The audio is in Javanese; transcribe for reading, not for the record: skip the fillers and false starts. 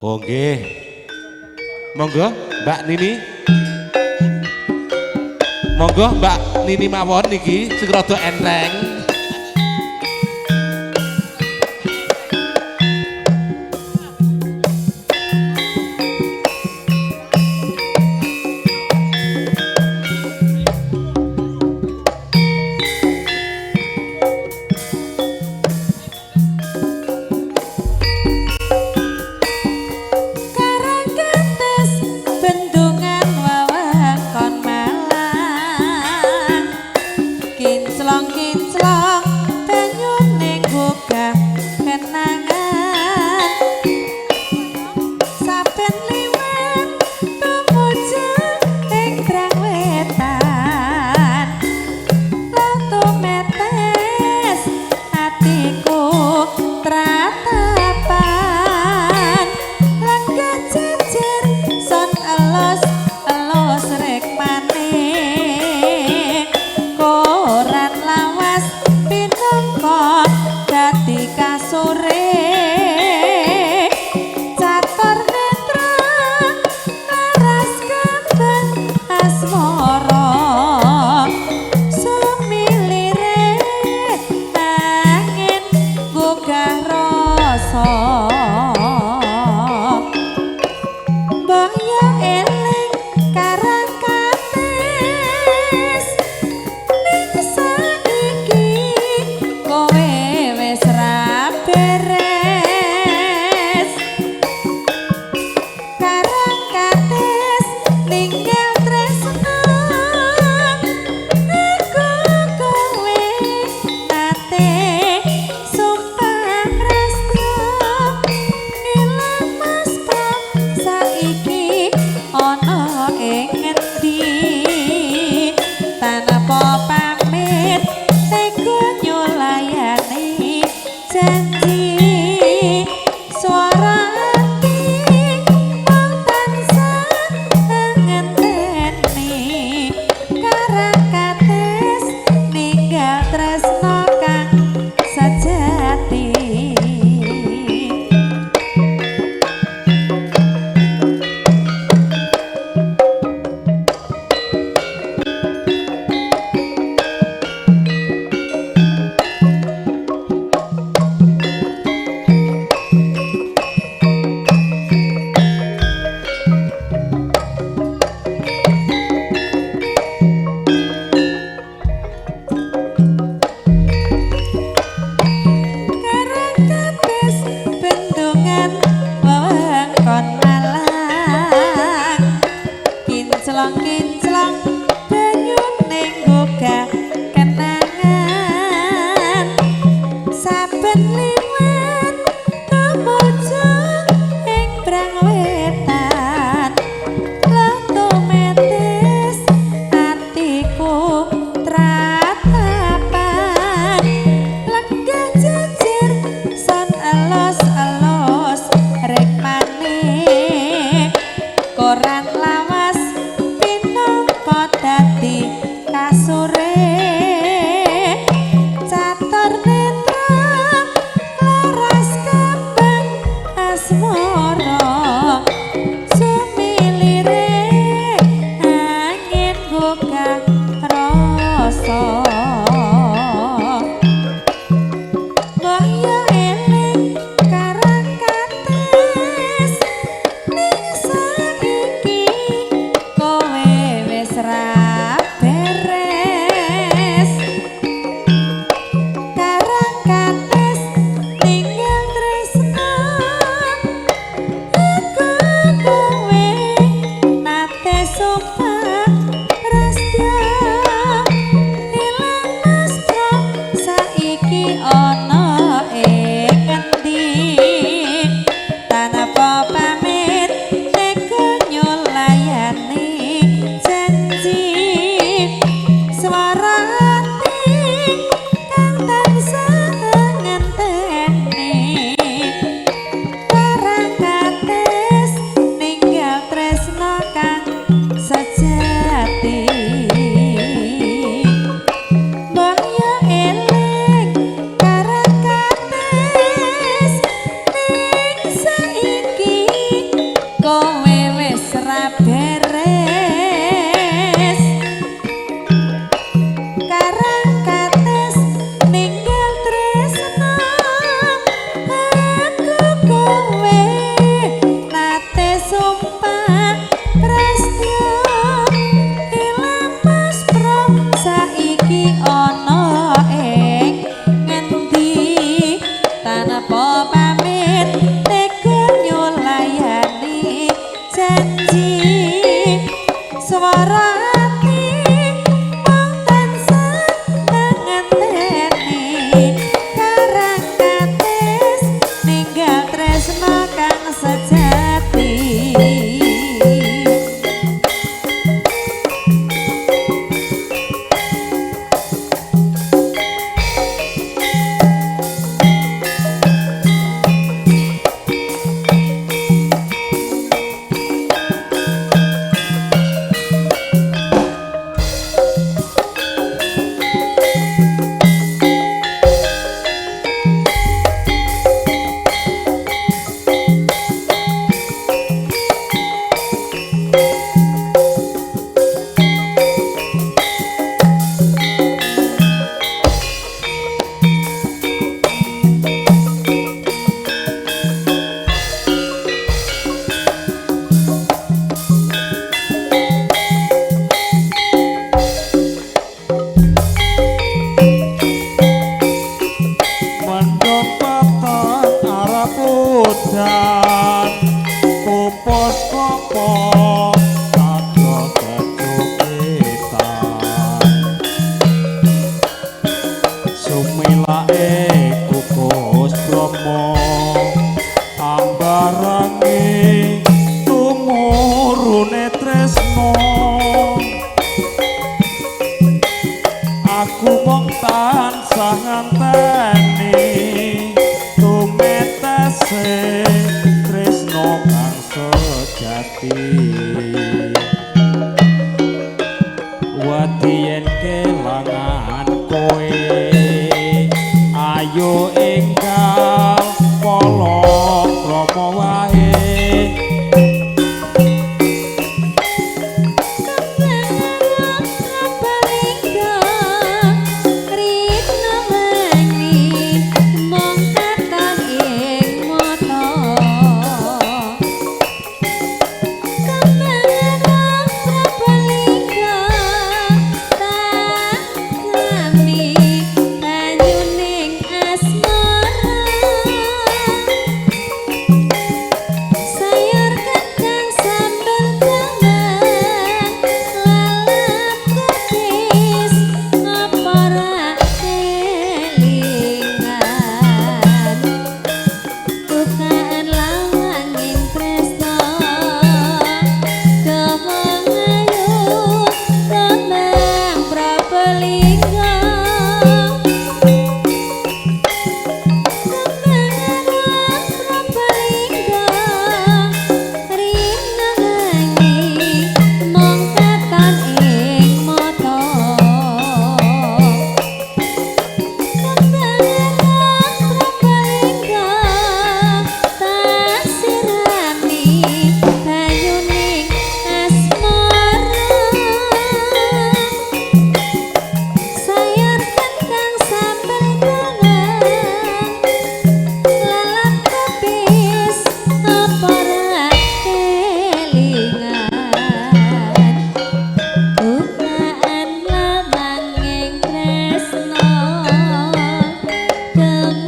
Oh nggih. Monggo Mbak Nini. Monggo Mbak Nini mawon niki sing rada enteng. Kinclong-kinclong banyune gugah kenangan, saben liwat tumuju ing Brang Wetan, latu metes atiku tratapan, lenggah jejer son elus elus rekmane, koran lawas pinangka dadi kasure, catur netra aras kembang asmara, sumilire angin gugah rasa, mbok yo eling karang kates ning saiki kowe wis ra beres, karang kates ninggal tresno aku kowe nate sumpah resto ilang Mas Pram saiki ana ing ngendi, tanpa pamit tega nyulayani janji, swara ati mung tansah ngenteni, karang kates ninggal tresno kang sejati. Karang kates bendungan wewengkon Malang, kinclong-kinclong banyune gugah kenangan, saben liwat tumuju ing Brang Wetan, latu metes atiku tratapan, lenggah jejer son elus-elus rekmane, koran lawas pinangka Ageng.